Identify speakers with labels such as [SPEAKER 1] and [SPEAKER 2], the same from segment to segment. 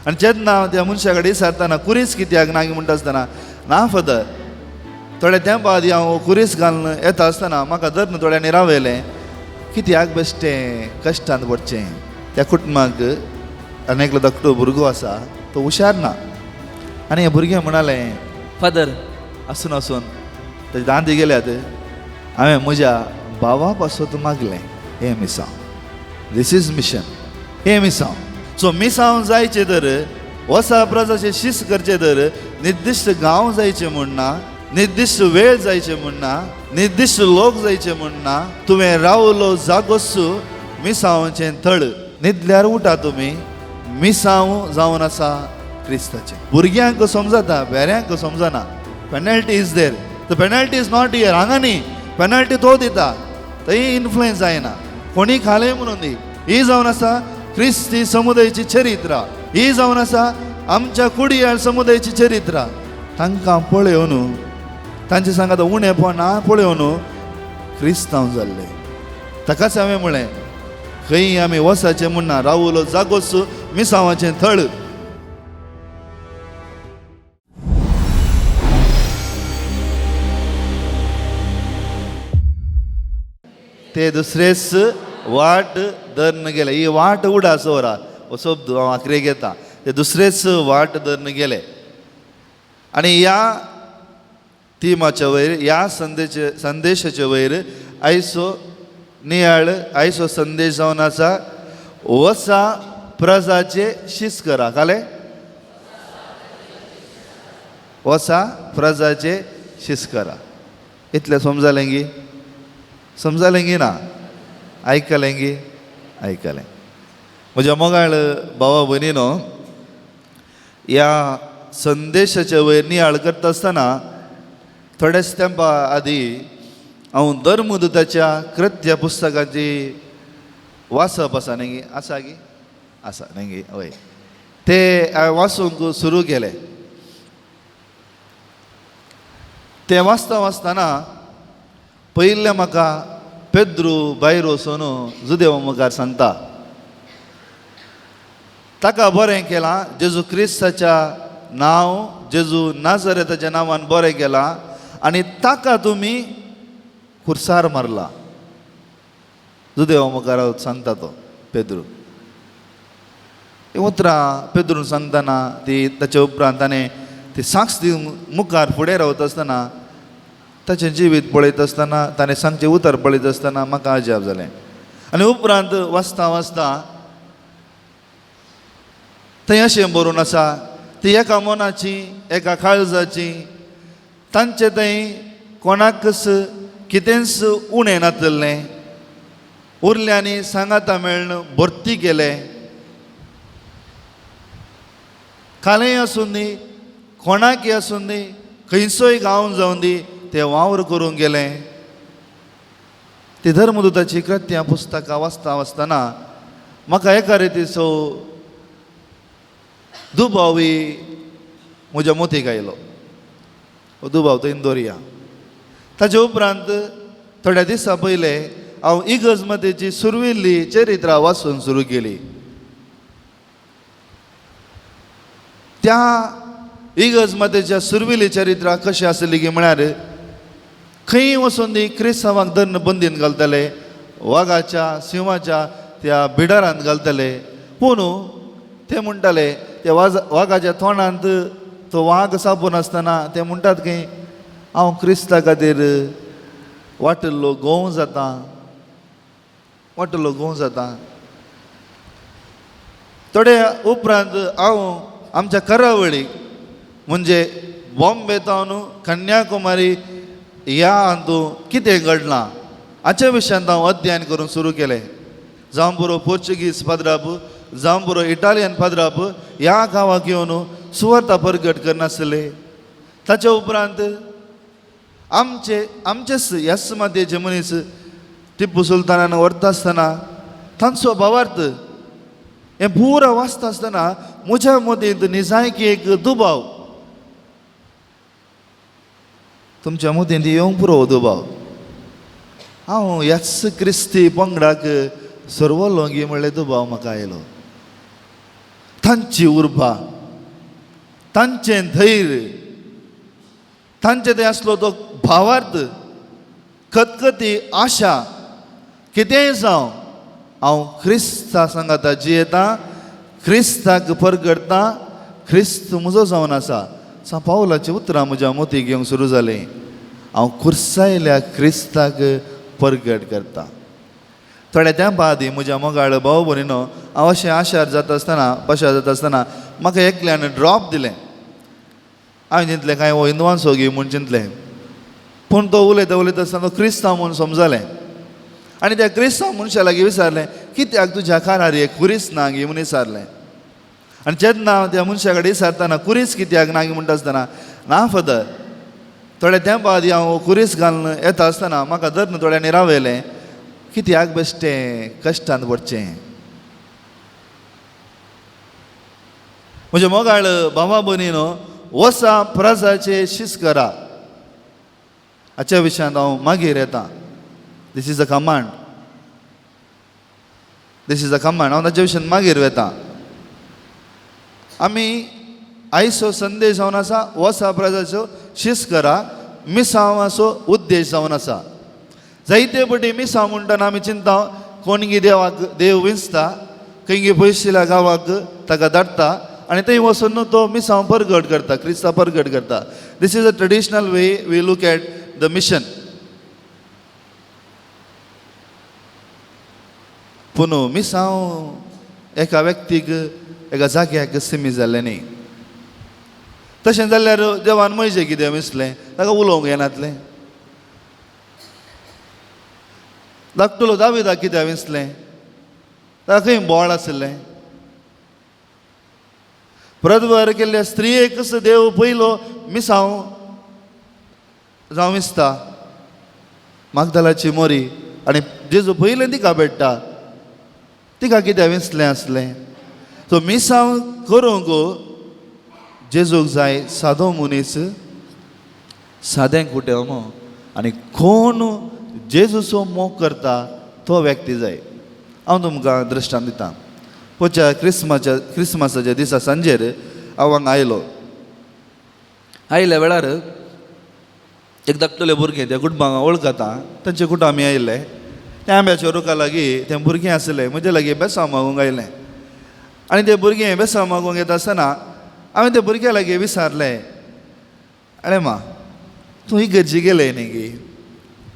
[SPEAKER 1] आनी जेन्ना त्या मनशा कडेन विचारतना कुरीस कित्याक ना म्हणटा आसतना, ना फादर, थोड्या तेंपा आदी हांव कुरीस घालून येता आसतना म्हाका धरून थोड्यांनी रावयलें, कित्याक बेश्टें कश्टांत पडचें. त्या कुटुंबाक आनी एकलो धाकटो भुरगो आसा, तो हुशार ना. आनी हें भुरगें म्हणालें, फादर आसून आसून ताजे दांत गेल्यात, हांवें म्हज्या भावा पासत मागलें हें मिसांव. This is mission, हें मिसांव. सो मिसांव जायचें तर, वसा प्रजाचें शिस्त करचें तर, निर्दिश्ट गांव जायचें म्हूण ना, निर्दिश्ट वेळ जायचें म्हूण ना, निर्दिश्ट लोक जायचें म्हूण ना. तुवें रावलो जागोस मिसांवचें थळ. न्हिदल्यार उठा तुमी, मिसांव जावन आसा क्रिस्ताचें. भुरग्यांक समजता, बेऱ्यांक समजना. Penalty is there, the penalty is not here. हांगा न्ही, पेनल्टी तो दिता, थंय इन्फ्लुएन्स जायना. कोणी खालें म्हणून दी. ही जावन आसा क्रिस्ती समुदायाची चरित्रा, ही जावन आसा आमच्या कुडियाळ समुदायाची चरित्रा. तांकां पळयोवन, तांचे सांगात उणेपणां पळयोवन क्रिस्तांव जाल्ले. ताकाच हांवें म्हळें, खंय आमी वसाचें म्हण ना, रावलो जागोच मिसांवाचें थळ. ते दुसरेच वाट धरून गेले. ही वाट उडास वरा हो शब्द हांव आखरेक येता. ते दुसरेच वाट धरून गेले. आनी ह्या तिमाच्या वयर, ह्या संदेशाचे वयर आयचो नियाळ, आयचो संदेश जावन आसा, वसा प्रजाचे शिस्त करा. काले वसा प्रजाचे शिस्त करा. इतलें समजालें गी? समजालें गी ना? आयकलें गी? आयकलें. म्हज्या मोगाळ भावा भयणीनो, ह्या संदेशाचे वयर नियाळ करता आसतना थोड्याच तेंपा आदी हांव धर्मदूताच्या कृत्य पुस्तकाची वाचप आसा न्ही, आसा गी? आसा न्ही? हय, ते हांवें वाचूंक सुरू केलें. तें वाचता वाचतना पयलें म्हाका पेद्रू भायर वचून जुदेवा मुखार सांगता, ताका बरें केलां, जेजू क्रिस्ताच्या नांव, जेजू नाजरेताच्या नांवान बरें केलां आनी ताका तुमी खुर्सार मारला. जुदेवा मुखार सांगता तो पेद्रू. ही उतरां पेद्रून सांगतना ती ताचे उपरांत ताणें ती साक्ष दिवन मुखार फुडें रावता आसतना, ताचें जिवीत पळयत आसतना, ताणें सांगचें उतर पळयत आसतना म्हाका अजाप जालें. आनी उपरांत वाचता वाचता थंय अशें बरोवन आसा, ती एका मनाची, एका काळजाची, तांचे थंय कोणाकच कितेंच उणें नातलें, उरल्यांनी सांगाता मेळ्ळन भरती केलें. कालेंय आसूं दी, कोणाकय आसूं दी, खंयचोय गांव जावं दी, ते वावर करूंक गेले. ती धर्मदूताची कृत्यां पुस्तकां वाचता वाचतना म्हाका एका रितीचो दुबावय म्हज्या मोतीक आयलो. हो दुबाव थंय दवरया. ताचे उपरांत थोड्या दिसां पयले हांव इगर्ज मातेची सुरविल्ली चरित्रां वाचून सुरू केली. त्या इगर्ज मातेच्या सुरविल्ली चरित्रां कशें आसली की म्हळ्यार, खंय वचून ती क्रिस्तांवाक धरून बंदीन घालताले, वागाच्या सिंहाच्या त्या बिडारांत घालताले. पूण ते म्हणटाले, त्या वागाच्या तोंडांत तो वाग सापून आसतना ते म्हणटात की हांव क्रिस्ता खातीर वाटिल्लो गोंव जाता, वाटिल्लो गोंव जाता. थोडे उपरांत हांव आमच्या करावळीक म्हणजे बॉम्बे तावन कन्याकुमारी ह्या हातूंत कितें घडलां हाच्या विशयांत हांव अध्ययन करूंक सुरू केलें. जावं बरो पोर्चुगीज पाद्राप, जावं बरो इटालियन पाद्राप ह्या गांवाक येवन सुवार्ता परगट करनासले. ताच्या उपरांत आमचे आमचेच ह्याच मातयेचे मनीस टिप्पू सुलतानान व्हरता आसतना तांचो भावार्थ हें पुरा वाचता आसतना म्हज्या मतींत निजायकी एक दुबाव, तुमच्या मतींत येवंक पुरो दुबाव, हांव ह्याच क्रिस्ती पंगडाक सर्वलो गी म्हणलें दुबाव म्हाका आयलो. तांची उर्बा, तांचें धैर्य, तांचे थंय आसलो तो भावार्थ, खतखती आशा, कितेंय जावं हांव क्रिस्ता सांगाता जियेतां, क्रिस्ताक परगटता, क्रिस्त म्हजो जावन आसा. सांत पावलाचीं उतरां म्हज्या मतीक येवंक सुरू जालीं, हांव खुर्सायल्या क्रिस्ताक परगट करता. थोड्या तेंपा आदीं म्हज्या मोगाळ भाव भयणीनो, हांव अशें आशार जाता आसतना, पाशार जाता आसतना म्हाका एकल्यान ड्रॉप दिलें. हांवें चिंतलें कांय हो हिंदवांचो गी म्हूण चिंतलें, पूण तो उलयता उलयता आसतना तो क्रिस्तांव म्हूण समजलें. आनी त्या क्रिस्तांव मनशा लागीं विचारलें, कित्याक तुज्या कारार एक खुरीस ना गी म्हूण विचारलें. आनी जेन्ना त्या मनशा कडेन विचारतना खुरीस कित्याक ना गी म्हणटा आसतना, ना फादर, थोड्या तेंपा आदीं हांव खुरीस घालून येता आसतना म्हाका धरून थोड्यांनी रावयलें, कित्याक बेश्टें कश्टांत पडचें. म्हज्या मोगाळ भावा भयणीनो, वसा प्रजाचे शीस करा. हाच्या विशयांत हांव मागीर येता. This is a command, this is a command. हांव ताच्या विशयांत मागीर वेता. आमी आयचो संदेश जावन आसा वसा प्रजाचो शीस करा, मिसांवाचो उद्देश जावन आसा. जायते पटी मिसांव म्हणटना आमी चिंता कोणगी देवाक देव विंचता, खंयगी पयशिल्या गांवाक ताका धाडटा आनी थंय वचून तो मिसांव परगट करता, क्रिस्तांव परगट करता. This is a traditional way we look at the mission. पूण मिसांव एका व्यक्तीक एका जाग्याक सिमीत जाल्लें न्ही. तशें जाल्यार देवान म्हजें कितें विसलें, ताका उलोवंक येनातलें. धाकटुलो दाविदाक कित्याक विसलें, ताका खंय बोळ आशिल्लें. प्रदवर केल्ल्या स्त्रियेकच देव पयलो मिसांव जावं विसता. मागदालाची मोरी आनी जेजू पयलें तिका भेट्टा, तिका कित्याक विसलें आसलें. सो मिसांव करूंक जेजूक जाय सादो मनीस, सादें कुटेम आनी कोण जेजूचो मोग करता तो व्यक्ती जाय. हांव तुमकां दृश्टांत दितां. पोच्या क्रिसमसाच्या दिसा सांजेर हांव हांगा आयलो. आयल्या वेळार एक धाकटुले भुरगें त्या कुटुंबांक वळखता, तांचे कुटुंब आमी आयिल्ले. त्या आंब्याच्या रुखा लागीं तें भुरगें आसलें, म्हजे लागीं बेसांव मागूंक आयलें. आनी तें भुरगें बेसांव मागूंक येता आसतना हांवें त्या भुरग्या लागीं विचारलें, आरे मा तूं इगर्जी गेलें न्ही गी,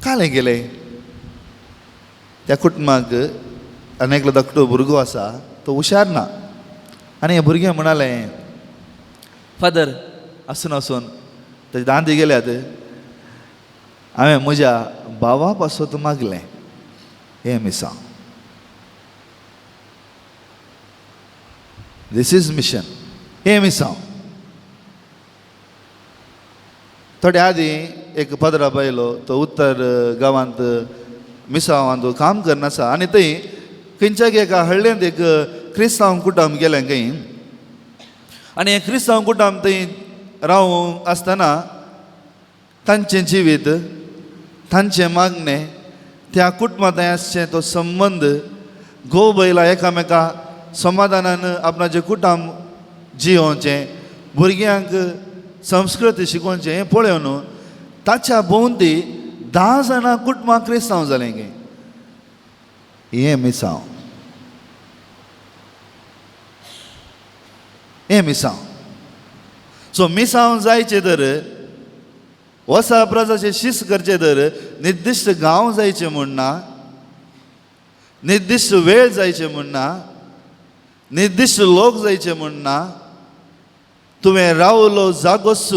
[SPEAKER 1] कालें गेलें? त्या कुटुंबाक आनी एकलो धाकटो भुरगो आसा, तो हुशार ना. आनी हें भुरगें म्हणालें, फादर आसून आसून ताजे दांती गेल्यात, हांवें म्हज्या भावा पासत मागलें हें मिसांव. This is mission, हें मिसांव. थोडे आदीं एक पदरा बायलो तो उत्तर गांवांत मिसांवांत काम करनासा आनी थंय खंयच्या एका हळ्ळेंत एक क्रिस्तांव कुटुंब गेलें खंय. आनी हें क्रिस्तांव कुटुंब थंय रावूंक आसतना तांचें जिवीत, तांचें मागणें, त्या कुटुंबांत आसचें तो संबंद, घोव बैला एकामेका समाधानान आपणाचें कुटुंब जियोवचें, भुरग्यांक संस्कृती शिकोवचें हें पळोवन ताच्या भोंवती 10 जाणां कुटुंबां क्रिस्तांव जालें गे. हें मिसांव, हें मिसांव. सो मिसांव जायचें तर, वसा प्रजाचें शिस्त करचें तर निर्दिश्ट गांव जायचें म्हूण ना, निर्दिश्ट वेळ जायचें म्हूण ना, निर्दिश्ट लोक जायचें म्हूण ना. तुवें रावलो जागोच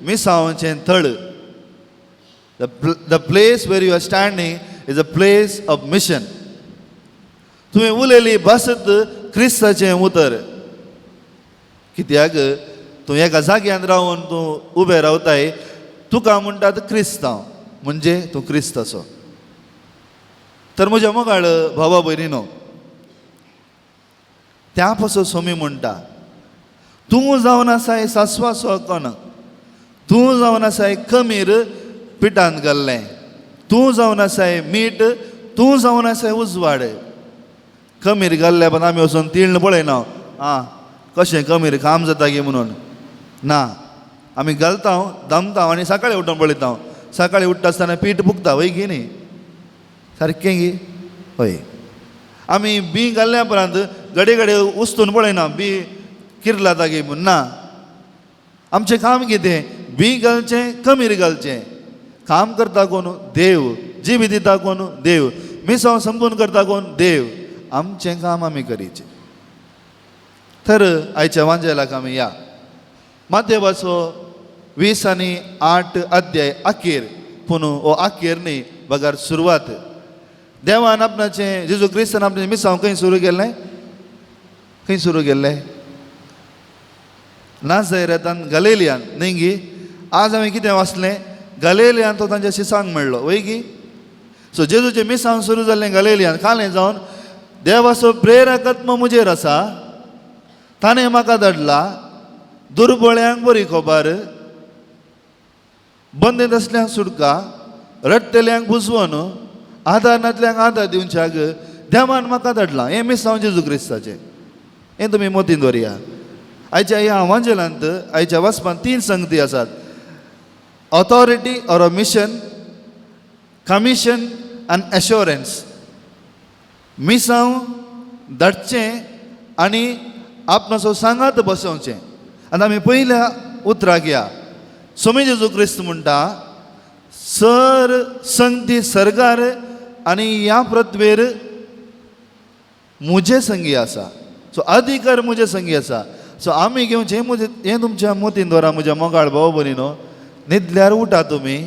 [SPEAKER 1] मिसांवचें थळ. The place where you are standing is a place of mission. तुवें उलयली भासत क्रिस्ताचें उतर. कित्याक तूं एका जाग्यान रावन तूं उबें रावताय, तुका म्हणटात क्रिस्तांव, म्हणजे तूं क्रिस्ताचो. तर म्हज्या मोगाळ भावा भयणीनो, त्या पासून सोमी म्हणटा, तूं जावन आसाय सासवाचो कोण, तूं जावन आसाय कमीर पिठांत घाल्लें, तूं जावन आसाय मीठ, तूं जावन आसाय उजवाड. कमीर घाल्ल्या पण आमी वचून तीळ पळयना, आं कशें कमीर काम जाता गी म्हणून. ना, आमी घालता दमता आनी सकाळीं उठून पळयता. सकाळीं उठ्ठा आसतना पीठ पुगता वय गी न्ही, सारकें गी? हय. आमी बी घाल्ल्या उपरांत घडये घडये उस्तून पळयना बी किरलाता गी म्हूण. ना, आमचें काम कितें? बी घालचें, कमीर घालचें. काम करता कोण? देव. जिबी दिता कोण? देव. मिसांव संपूर्ण करता कोण? देव. आमचें काम आमी करीचें. तर आयच्या वांजेलाक आमी या. मातेवाचो 28 अध्याय अखेर, पूण हो अखेर न्ही बगर सुरवात. देवान आपणाचें, जेजू क्रिस्तान आपणाचें मिसांव खंय सुरू केल्लें? खंय सुरू केल्लें? नाझारेतान, गलेलियान, न्ही गी? आज हांवें कितें वाचलें? गलेलियान तो तांच्या शिसांक मेळ्ळो, वय गी? सो जेजूचें मिसांव सुरू जाल्लें गलेलियान. कालें जावन देवाचो प्रेरकत्म म्हजेर आसा, ताणें म्हाका धाडला दुर्बळ्यांक बरी खबर, बंदेंत आसल्यांक सुटका, रडटल्यांक बुजवण, आदार नातल्यांक आदार दिवच्याक देवान म्हाका धाडला. हें मिसांव जेजू क्रिस्ताचें. हें तुमी मोतीन दवरया. आयच्या ह्या आवांजेलांत, आयच्या वाचपांत 3 संगती आसात. Authority or a mission, commission आनी एश्योरन्स. मिसांव धाडचें आनी आपणाचो सांगात बसोवचें. आनी आमी पयल्या उतराक या. स्वामी जेजू क्रिस्त म्हणटा, सर संगती सरकार आनी ह्या पृथ्वेर म्हजे संगी आसा. सो अधिकार म्हजे संगी आसा. सो आमी घेवचें म्हजें हें तुमच्या मोतीन दवरा. म्हज्या मोगाळ भाव भयणीनो, न्हिदल्यार उठा तुमी.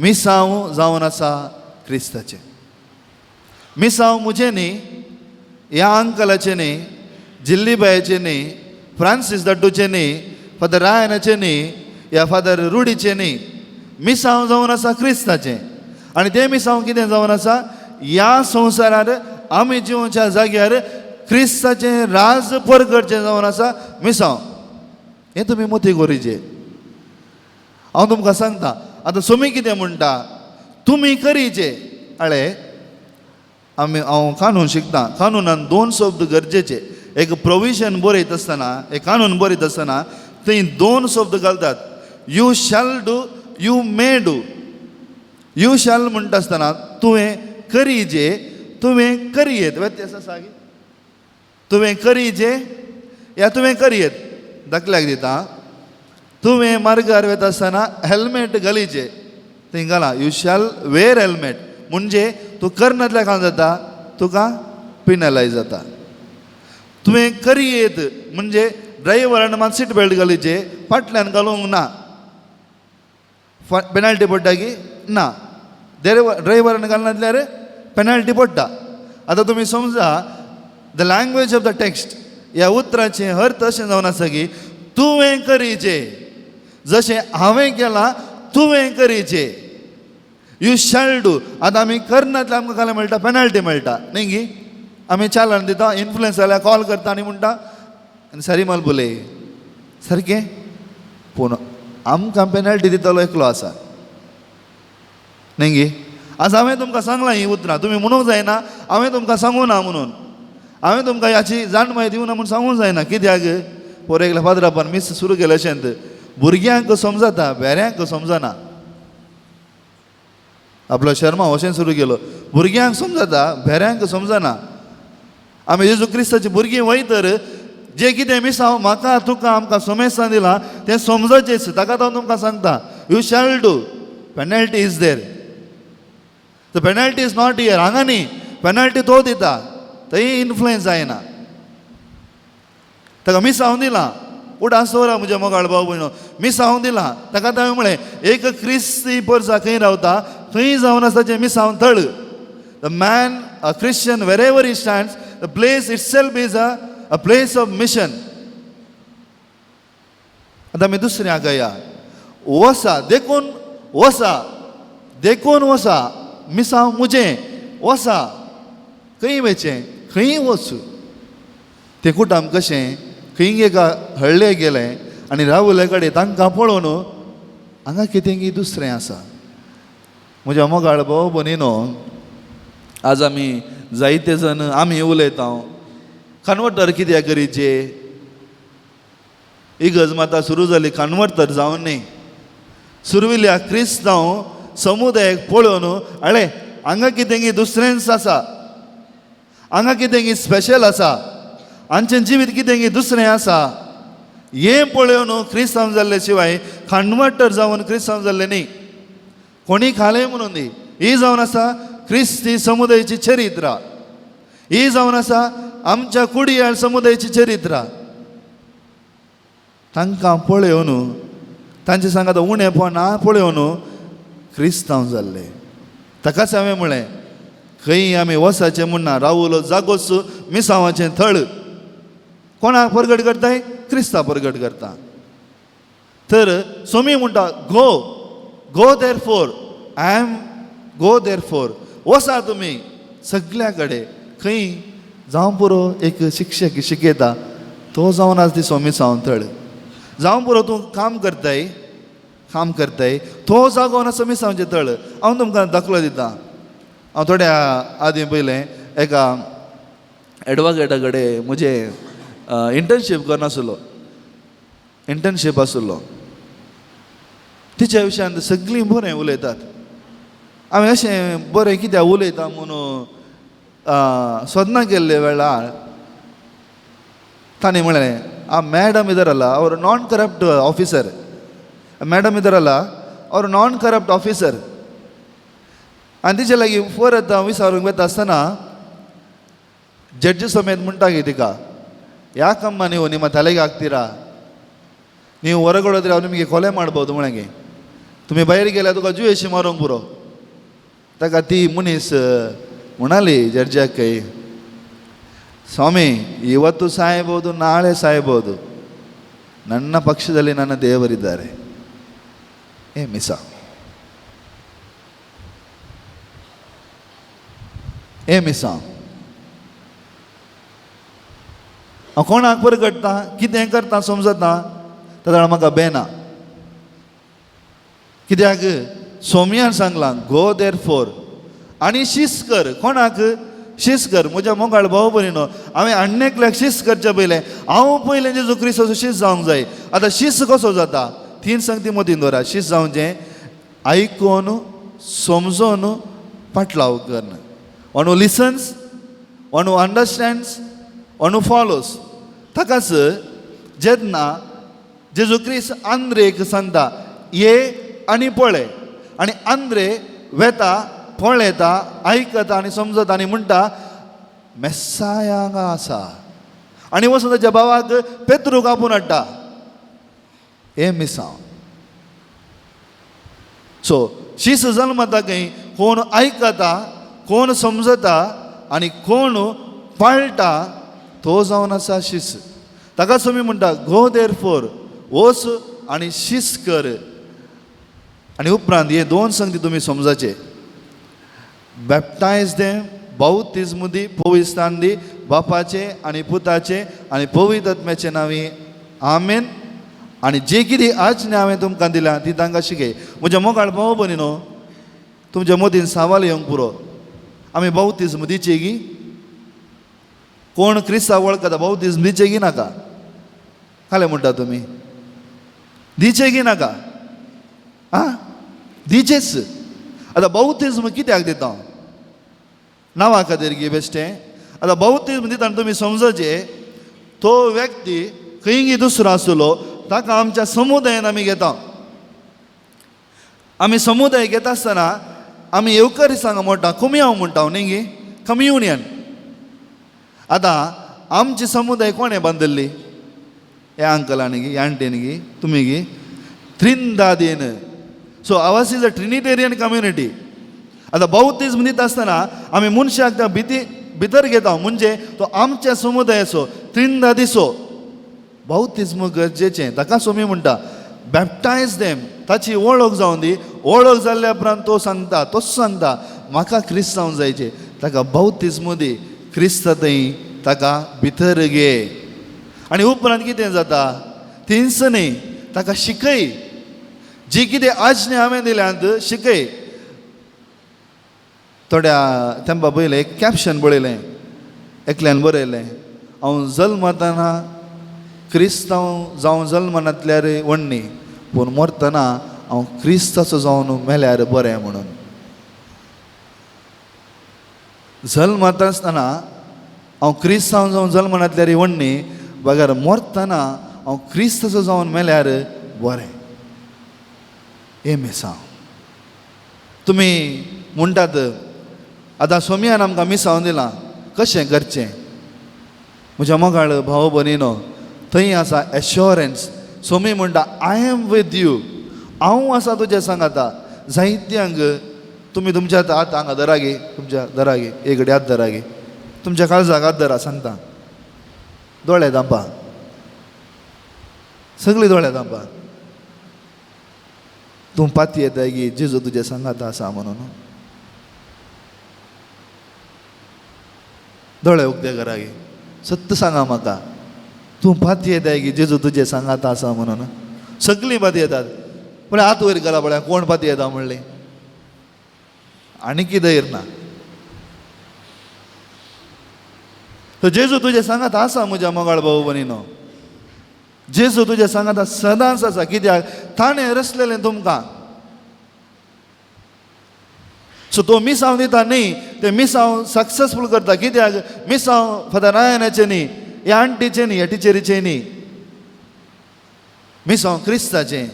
[SPEAKER 1] मिसांव जावन आसा क्रिस्ताचें. मिसांव म्हजें न्ही, ह्या अंकलाचें न्ही, जिल्लीबायचें न्ही, फ्रांसीस दाड्डूचें न्ही, फादर रायनाचें न्ही, ह्या फादर रुडीचें न्ही. मिसांव जावन आसा क्रिस्ताचें. आनी तें मिसांव कितें जावन आसा? ह्या संवसारार आमी जिवच्या जाग्यार क्रिस्ताचें राज परगटचें जावन आसा मिसांव. हें तुमी मोती करीचे. हांव तुमकां सांगता आतां सोमी कितें म्हणटा, तुमी करीचे. अळे आमी हांव कानून शिकता. कानूनान 2 शब्द गरजेचे. एक प्रोविजन बरयता आसतना, एक कानून बरयता आसतना थंय 2 शब्द घालतात. You shall do, you may do. You shall म्हणटा आसतना तुवें करीजे, तुवें करयेत. व्यत्यास आसा की तुवें करीजे या तुवें करयेत. धाकल्याक दिता, तुवें मार्गार वता आसतना हेल्मेट घालीचे, थंय घाला you shall wear helmet. म्हणजे तूं करनातल्या काम जाता, तुका पिनलायज जाता. तुवें करयेत म्हणजे ड्रायव्हरान मात सीट बेल्ट घालीचे, फाटल्यान घालूंक ना. पेनल्टी पडटा की ना? ड्रायव्हरान घालनातल्यार पेनल्टी पडटा. आतां तुमी समजा the language of the text, ह्या उतराचें अर्थ अशें जावन आसा की तुवें करीचे, जशें हांवें केलां तुवें करीचे. You shall do. आतां आमी करनातल्यार आमकां कांय मेळटा? पेनल्टी मेळटा, न्ही गी? आमी चालन दिता, इन्फ्लुयन्स जाल्यार कॉल करता आनी म्हणटा आनी सरी माल बोले, सारकें. पूण आमकां पेनल्टी दितलो एकलो आसा, न्ही गी? आज हांवें तुमकां सांगलां हीं उतरां तुमी म्हणूंक जायना हांवें तुमकां सांगूं ना म्हणून. हांवें तुमकां हाची जाणमाय दिवना म्हूण सांगूंक जायना. कित्याक पोर एकल्या फादरापान मीस सुरू केलें अशेंत भुरग्यांक समजता, बेऱ्यांक समजना. आपलो शर्मा अशें सुरू केलो, भुरग्यांक समजता, भेऱ्यांक समजना. आमी जेजू क्रिस्ताची भुरगीं वय तर जें कितें मिसांव म्हाका तुका आमकां सोमेसान दिलां तें समजचेंच. ताका हांव तुमकां सांगता, you shall do, penalty is there. The penalty is not here, हांगा न्ही. पेनल्टी तो दिता, थंय इन्फ्लुयन्स जायना. ताका मिसांव दिलां. उडास दवरा म्हज्या मोगाळ भाव भयणो, मिसांव दिलां ताका. हांवें म्हळें एक क्रिस्ती परसा खंय रावता थंय जावन आसा जें मिसांव थळ. The man, a Christian, wherever he stands, the place itself is a place of mission. आतां आमी दुसऱ्या गया. वसा देखून, वसा देखून, वसा मिसांव म्हजें. वसा खंय वचें? खंय वचूं? तें कुटाम कशें खंय एका हळ्ळे गेलें आनी रावले कडेन तांकां पळोवन हांगा कितें की दुसरें आसा. म्हज्या मोगाळ भाव भयणीनो, आज आमी जायते जाण आमी उलयता, कन्वर्टर कित्याक करीचे? इगर्ज माता सुरू जाली कन्वर्टर जावन न्ही. सुरविल्या क्रिस्तांव समुदायाक पळोवन अळे हांगा कितें दुसरेंच आसा, हांगा कितें स्पेशल आसा, हांचें जिवीत कितें दुसरें आसा, हें पळोवन क्रिस्तांव जाल्ले शिवाय कन्वर्टर जावन क्रिस्तांव जाल्ले न्ही. कोणी खालें म्हणून दी. ही जावन आसा क्रिस्ती समुदायाची चरित्र, ही जावन आसा आमच्या कुडियाळ समुदायाची चरित्र. तांकां पळोवन तांचे सांगात उणेपणां पळोवन क्रिस्तांव जाल्ले. ताकाच हांवें म्हळें खंय आमी वसाचें म्हणना, रावलो जागोच मिसांवाचें थळ. कोणाक परगट करताय? क्रिस्ता परगट करता. तर सोमी म्हणटा go, go therefore, I am go therefore, वसा तुमी सगल्या कडेन. खंय जावं पुरो एक शिक्षक शिकयता तो जावन आज ती सोमी सावन थळ. जावं पुरो तूं काम करताय, काम करताय तो जागो आसा मिसांवचें थळ. हांव तुमकां दाखलो दिता. हांव थोड्या आदीं पयलें एका एडवोकेटा कडेन म्हजें इंटर्नशीप करनासलो, इंटर्नशीप आसलो. तिच्या विशयान सगळीं बरें उलयतात. हांवें अशें बरें कित्याक उलयता म्हणून सोदना केल्ले वेळार ताणें म्हणलें, ಆ ಮೇಡಮ್ ಇದಾರಲ್ಲ ಅವರು ನಾನ್ ಕರಪ್ಟ್ ಆಫೀಸರ್, मॅडम इदारಲ್ಲ ಅವರು ನಾನ್ करप्ट ऑफिसर. आनी तिचे लागीं परत हांव विचारूंक वता आसतना ಜಡ್ಜ್ ಸಮೇತ ಮುಂಟಾಗಿ ತಿका ಯಾಕಮ್ಮ ನೀವು ನಿಮ್ಮ ತಲೆಗೆ ಹಾಕ್ತೀರಾ, ನೀವು ಹೊರಗೊಳೋದ್ರೆ ಅವ್ರು ನಿಮಗೆ ಕೊಲೆ ಮಾಡ್ಬೋದು म्हणगे, तुमी भायर गेल्यार तुका जुयेशी मारूंक पुरो. ताका ती मनीस म्हणाली जಡ್जाक, ಸ್ವಾಮಿ ಇವತ್ತು ಸಾಯ್ಬೋದು ನಾಳೆ ಸಾಯ್ಬೋದು, ನನ್ನ ಪಕ್ಷದಲ್ಲಿ ನನ್ನ ದೇವರಿದ್ದಾರೆ. ಏ ಮಿಸ, ए मिसांव, हांव कोणाक परगटता कितें करता समजता ताका म्हाका बेना. कित्याक सोमयान सांगलां गो there four आनी शीस कर. कोणाक शीस कर? म्हज्या मोगाळ भाव भयणीनो, हांवें आनी एकल्याक शीस करचें पयलें हांव पयलें जेजू क्रिस्ताचो शीस जावंक जाय. आतां शीस कसो जाता? तीन संगती मतीन दवरा. शीस जावचें आयकून समजून पाटलाव करून. One who listens, one who understands, one who follows. ताकाच जेन्ना जेजू क्रिस्त आंद्रेक सांगता ये आनी पळय, आनी आंद्रे वेता पळयता आयकता आनी समजता आनी म्हणटा मेस्साया हांगा आसा, आनी वचून ताच्या भावाक पेत्रूक आपोवन हाडटा. हे मिसांव. सो शीस जल्मता खंय? कोण आयकता, कोण समजता आनी कोण पाळटा तो जावन आसा शीस. ताकाच तुमी म्हणटा गो there four, वच आनी शीस कर. आनी उपरांत हे दोन संगती तुमी समजाचे. बॅप्टायज देम, बाउतिज्म दी, पवित्रस्थान दी, बापाचे आनी पुताचे आनी पवित्र आत्म्याचे नांवी आमेन. आनी जे कितें आज्ञा हांवें तुमकां दिल्या ती तांकां शिकय. म्हज्या मोगाळ भाव भयणीनो, तुमच्या मदीं सवाल येवंक पुरो, आमी बाउतिज्म दिचे गी? कोण क्रिस्तांव वळखता बाउतिज्म दिचे गी नाका? खालें म्हणटा तुमी दिचे गी नाका? आं, दिचेच. आतां बाउतिज्म कित्याक दिता? नांवा खातीर गी बेश्टें? आतां बाउतिज्म दिता आनी तुमी समजचे तो व्यक्ती खंय दुसरो आसलो ताका आमच्या समुदायान आमी घेता. आमी समुदाय घेता आसतना आमी येवकारी सांगा म्हणटा, कुमयाव म्हणटा न्ही गी, कम्युनियन. आतां आमची समुदाय कोणें बांदिल्ली? ह्या अंकलान गी, ह्या आंटीन गी, तुमी गी, त्रिंदादीन. So ours is a Trinitarian community. आतां बाउतिज्म दिता आसतना आमी मनशाक त्या भिती भितर घेता, म्हणजे तो आमच्या समुदायाचो त्रिंदादीचो. बाउतिज्म गरजेचें. ताका सोमी म्हणटा बॅप्टायज देम, ताची वळख जावन दी. वळख जाल्ल्या उपरांत तो सांगता, तोच सांगता म्हाका क्रिस्तांव जायचें, ताका बाउतिज्म दी, क्रिस्त थंय ताका भितर घे. आनी उपरांत कितें जाता? तींच न्ही, ताका शिकय, जी कितें आज्ञा हांवें दिल्यांत शिकय. थोड्या तेंपा पयलें एक कॅप्शन पळयलें, एकल्यान बरयलें, हांव जल्मतना क्रिस्तांव जावन जल्मनातल्यार व्हडली, पूण मरतना हांव क्रिस्ताचो जावन मेल्यार बरें म्हणून. जल्मता आसतना हांव क्रिस्तांव जावन जल्मनातल्यार व्हडली, बगर मरतना हांव क्रिस्ताचो जावन मेल्यार बरें. हें मिसांव तुमी म्हणटात, आतां सोमयान आमकां मिसांव दिलां, कशें करचें? म्हज्या मोगाळ भाव भयणीनो, थंय आसा एश्योरन्स. सोमी म्हणटा, I am with you, हांव आसा तुज्या सांगाता. जायत्यांक तुमी तुमच्या हात हांगा धरा गे, तुमच्या धरा गे, एक घडी हात धरा गे, तुमच्या काळजाक हात धरा, सांगता, दोळे धांपा, सगळीं दोळे धांपा. तूं पाती येताय गी जेजू तुज्या सांगाता आसा म्हणून? दोळे उक्ते करा गे, सत्य सांगा म्हाका, तूं पाती येताय गी जेजू तुजे सांगाता आसा म्हणून? सगळीं पाती येतात. पळय हात वयर करा, पळय कोण पाती येता म्हणली. आनी कितें धैर्य ना. तर जेजू तुजे सांगात आसा म्हज्या मोगाळ भाऊ भयणीनो, जेजू तुज्या सांगाता सदांच आसा. कित्याक? ताणें रचलेलें तुमकां. सो तो मिसांव दिता न्ही, ते मिसांव सक्सेसफूल करता. कित्याक? मिसांव फादर नारायणाचें न्ही, ह्या आंटीचें न्ही, ह्या टिचरीचें न्ही, मिसांव क्रिस्ताचें.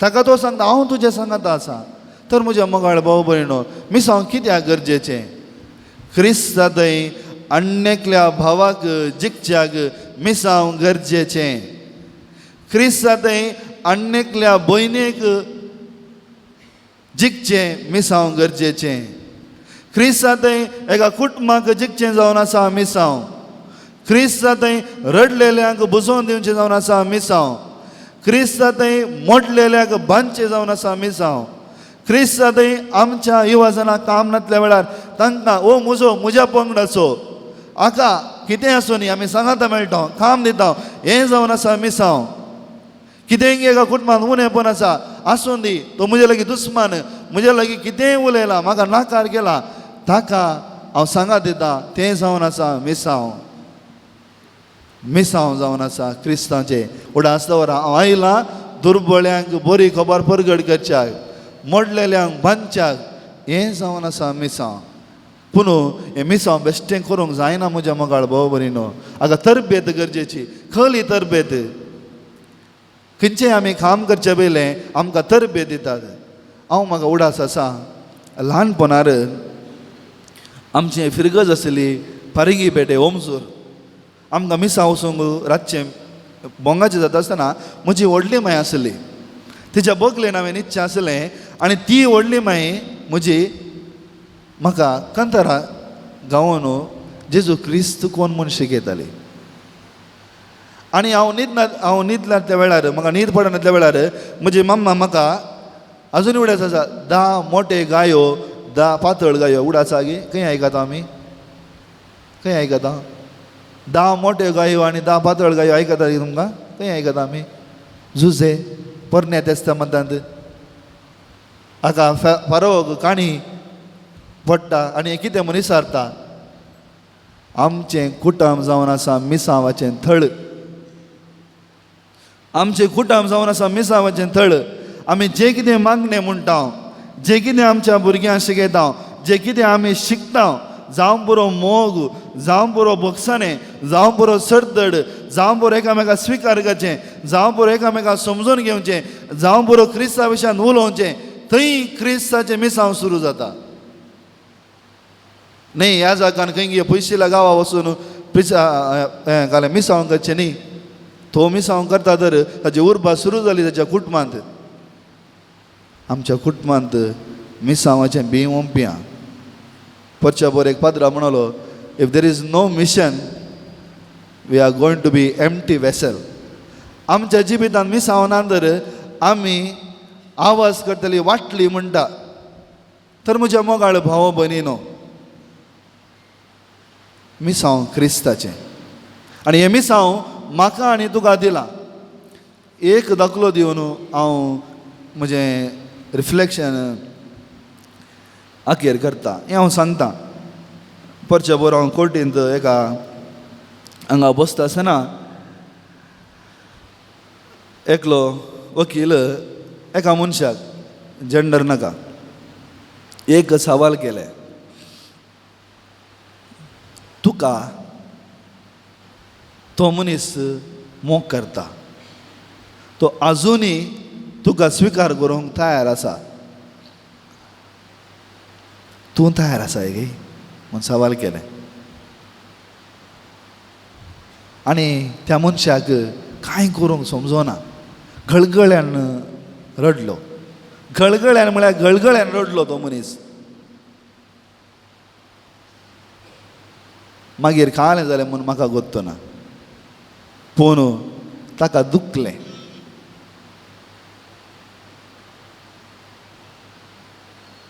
[SPEAKER 1] ताका तो सांगता, हांव तुज्या सांगाता आसा. तर म्हज्या मोगाळ भाव भयणो, मिसांव कित्याक गरजेचें? क्रिस्ता थंय अन्नेकल्या भावाक जिखच्याक मिसांव गरजेचें. क्रिस्ता थंय अन्नेकल्या भयणीक जिखचें मिसांव गरजेचें. क्रिस्ता थंय एका कुटुंबाक जिखचें जावन आसा मिसांव. क्रिस्ता थंय रडलेल्यांक बुजोवन दिवचें जावन आसा मिसांव. क्रिस्ता थंय मोडलेल्यांक बांदचें जावन आसा मिसांव. क्रिस्ता थंय आमच्या युवाजनाक काम नासल्या वेळार तांकां ओ म्हजो म्हज्या पंगडाचो आका कितें आसूं न्ही, आमी सांगाता मेळटा, काम दिता, हें जावन आसा मिसांव. कितेंय एका कुटुंबांत उणेपण आसा, आसूं दी, तो म्हजे लागीं दुस्मान, म्हजे लागीं कितेंय उलयला, म्हाका नाकार केला, ताका हांव सांगात दिता, तें जावन आसा मिसांव. मिसांव जावन आसा क्रिस्तांचें. उडास दवरा, हांव आयलां दुर्बळ्यांक बरी खबर परगट करच्याक, मोडलेल्यांक बांदच्याक, हें जावन आसा मिसांव. पूण हें मिसांव बेश्टें करूंक जायना म्हज्या मोगाळ भाव भयणीनो. आतां तरबेत गरजेची, खली तरबेत. खंयचें आमी काम करचे पयलें आमकां तरबेत दितात. हांव म्हाका उडास आसा, ल्हानपणार आमचें फिरगज आसली पारंगी पेटे ओमसूर. आमकां मिसां वचूंक रातचें बोंगाचें जाता आसतना म्हजी व्हडली माय आसली, तिच्या बगलेन हांवें इच्छा आसलें आनी ती व्हडली माय म्हजी म्हाका कांतारा गावन जेजू क्रिस्त कोण म्हूण शिकयताली. आनी हांव न्हिदना, हांव न्हिदना त्या वेळार म्हाका न्हीद पडना त्या वेळार म्हजी मम्मा म्हाका अजून उडास आसा, 10 मोटे गायो, 10 पातळ गायो. उडास आसा गे? खंय आयकता आमी? खंय आयकता? 10 मोट्यो गायो आनी 10 पातळ गायो आयकता तुमकां? खंय आयकता आमी? जुजे पोरण्या तेस्तामांत हाका फारोग काणी पडटा आनी कितें म्हूण विचारता, आमचें कुटुंब जावन आसा मिसांवाचें थळ, आमचें कुटुंब जावन आसा मिसांवाचें थळ. आमी जें कितें मागणें म्हणटा, जें कितें आमच्या भुरग्यांक शिकयता, जें कितें आमी शिकता, जावं पुरो मोग, जावं पुरो भोगसाणें, जावं पुरो सरदड, जावं पुरो एकामेकां स्विकार करचें, जावं पुरो एकामेकां समजून घेवचें, जावं पुरो क्रिस्ता विशयान उलोवचें, थंय क्रिस्ताचें मिसांव सुरू जाता. न्ही ह्या जागान खंय पयशिल्ल्या गांवा वचून घालें मिसांव करचें न्ही. तो मिसांव करता तर ताची उर्बा सुरू जाली ताच्या कुटुंबांत. आमच्या कुटुंबांत मिसांवाचें बीं ओंपया. परच्या बोर एक पाद्रा म्हणलो, if there is no mission we are going to be empty vessel. आमच्या जिवितांत मिसांव ना तर आमी आवाज करतली वाटली म्हणटा. तर म्हज्या मोगाळ भाव भयणीनो, मिसांव क्रिस्ताचें आनी हें मिसांव म्हाका आनी तुका दिलां. एक दाखलो दिवन हांव म्हजें रिफ्लेक्शन अखेर करता. हें हांव सांगता, परच्या बरो हांव कोर्टींत एका हांगा बसता आसतना एकलो वकील एका मनशाक, जेंडर नाका, एक सवाल केलें, तुका तो मनीस मोग करता, तो आजुनूय तुका स्विकार करूंक तयार आसा, तूं तयार आसाय गे म्हूण सवाल केलें. आनी त्या मनशाक कांय करूंक समजना, गळगळ्यान रडलो. गळगळ्यान म्हळ्यार गळगळ्यान रडलो तो मनीस. मागीर कालें जालें म्हूण म्हाका गोत्तो ना, पूण ताका दुखलें.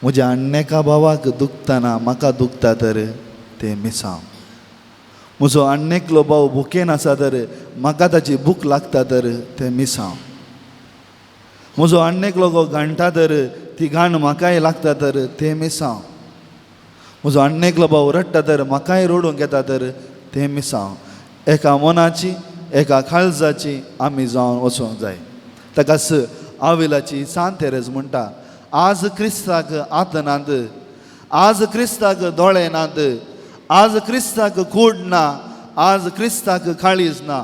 [SPEAKER 1] म्हज्या आण्णेका भावाक दुखतना म्हाका दुखता तर तें मिसांव. म्हजो आण्णेकलो भाव भुकेन आसा तर म्हाका ताची भूक लागता तर तें मिसांव. म्हजो आण्णेकलो गो घाणटा तर ती घाण म्हाकाय लागता तर तें मिसांव. म्हजो आण्णेकलो भाव रडटा तर म्हाकाय रडूंक येता तर तें मिसांव. एका मनाची एका काळजाची आमी जावन वचूंक जाय. ताकाच आविलाची सांत तेरेज म्हणटा, आज क्रिस्ताक आत नात, आज क्रिस्ताक दोळे नात, आज क्रिस्ताक कूड ना, आज क्रिस्ताक काळीज ना.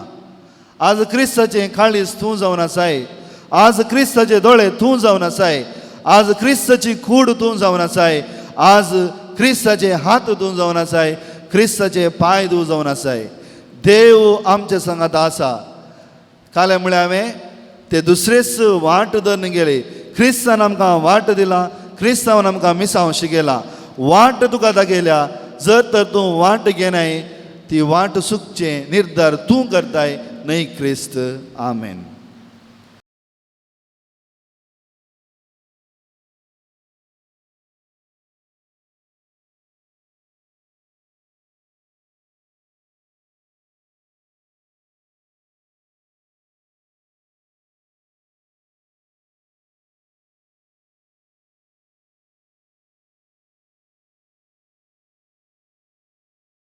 [SPEAKER 1] आज क्रिस्ताचें काळीज तूं जावन आसाय, आज क्रिस्ताचे दोळे तूं जावन आसाय, आज क्रिस्ताची कूड तूं जावन आसाय, आज क्रिस्ताचे हात तूं जावन आसाय, क्रिस्ताचे पांय तूं जावन आसाय. देव आमचे संगात आसा. कालें म्हळ्यार हांवें ते दुसरेच वाट धरून गेले. क्रिस्तान आमकां वाट दिला, क्रिस्तांवान आमकां मिसांव शिकयला. वाट तुका दाखयल्या, जर तर तूं वाट घेनाय ती वाट चुकचें निर्धार तूं करताय न्हय क्रिस्त. आमेन.